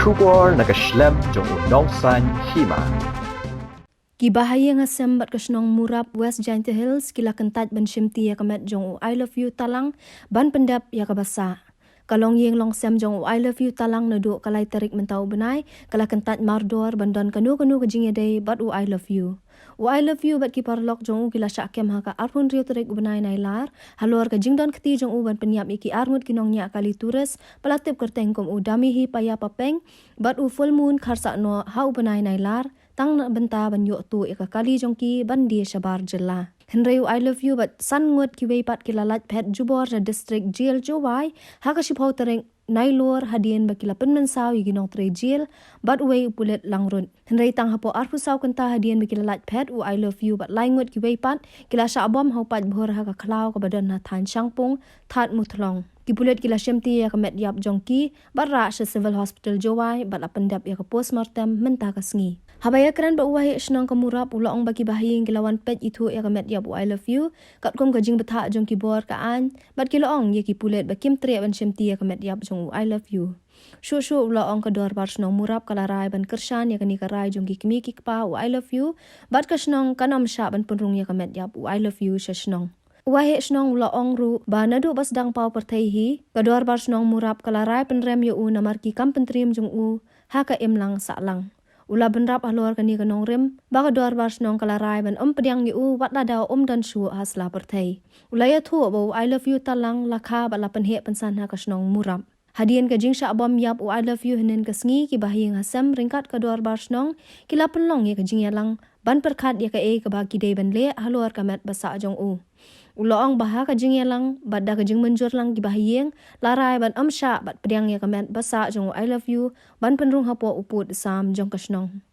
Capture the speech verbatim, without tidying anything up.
Khubor na ka shlem jong u Nongsaiñ Hima. Ki bahaïing hasem bad ka shnong Murap, West Jaintia Hills, ki la kyntait ban shimti ïa ka met jong u I Love You Talang ban pyndep ïa kaba sah. Ka longïing longsem jong u I Love You Talang naduh ka lai tarik mynta u bnai ka la kyntait mardor ban don kano kano ka jingïadei bad u I Love You. U I Love You bad ki paralok jong u ki la shah kem ha ka arphew hynriew tarik u bnai Nailar halor ka jingdon kti jong u ban pynïap ïa ki arngut ki nongñiah kali tourist ba la tip kyrteng kum u Damihi Paya Papeng bad u Full Moon Kharsahnoh ha u bnai Nailar, tang na bynta ban ïoh tuh ïa ka kali jong ki ban die shabar jylla. Hynrei u I Love You bad san ngut kiwei pat ki la lait phet jubor sha District Jail Jowai ha ka shiphew tarik Nailur hadien ba ki la pynmynsaw ïa ki nongtrei jail bad uwei u pulit langrut. Hynrei tang hapoh arphew saw kynta hadien ba ki la lait phet, u I Love You bad lai ngut kiwei pat ki la shah bom ha u paidbah ha ka khlaw kaba don ha thaiñ Shangpung, Thadmuthlong. Ki pulit ki la shimti ïa ka met ïap jong ki bad rah sha Civil Hospital Jowai bad la pyndep ïa ka postmortem mynta ka sngi. Haba ïakren bad u Waheh Shnong ka Murap, u la ong ba ki bahaïing ki la wan peit ithuh ïa ka met ïap u I Love You katkum ka jingbthah jong ki bor ka aiñ bad ki la ong ïa ki pulit ba kim treh ban shimti ïa ka met ïap jong u I Love You. Shuh shuh u la ong ka Dorbar Shnong Murap ka la rai ban kyrshan ïa kane ka rai jong ki kmie ki kpa u I Love You bad ka shnong kan ym shah ban pynrung ïa ka met ïap u I Love You sha shnong. U Waheh Shnong u la ong ruh ba naduh ba sdang paw pyrthei hi, ka Dorbar Shnong Murap ka la rai pynrem ïa u namar ki kam pyntriem jong u ha ka imlang sahlang. U la bynrap halor kane ka nongrim ba ka Dorbar Shnong ka la rai ban ym pdiang ïa u wat la da um don shuh ha sla pyrthei. U la ïathuh ba u I Love You Talang la kha bad la pynheh pynsan ha ka shnong Murap. Hadien ka jingshah bom ïap u I Love You hynnin ka sngi, ki bahaïing hasem ryngkat ka Dorbar Shnong ki la pynlong ïa ka jingïalang ban pyrkhat ïa kaei kaba ki dei ban leh halor ka met ba sah jong u. U la ong ba ha ka jingïalang bad da ka jingmynjur lang ki bahaïing la rai ban ym shah bad pdiang ïa ka met ba sah jong u I Love You ban pynrung hapoh u pud sam jong ka shnong.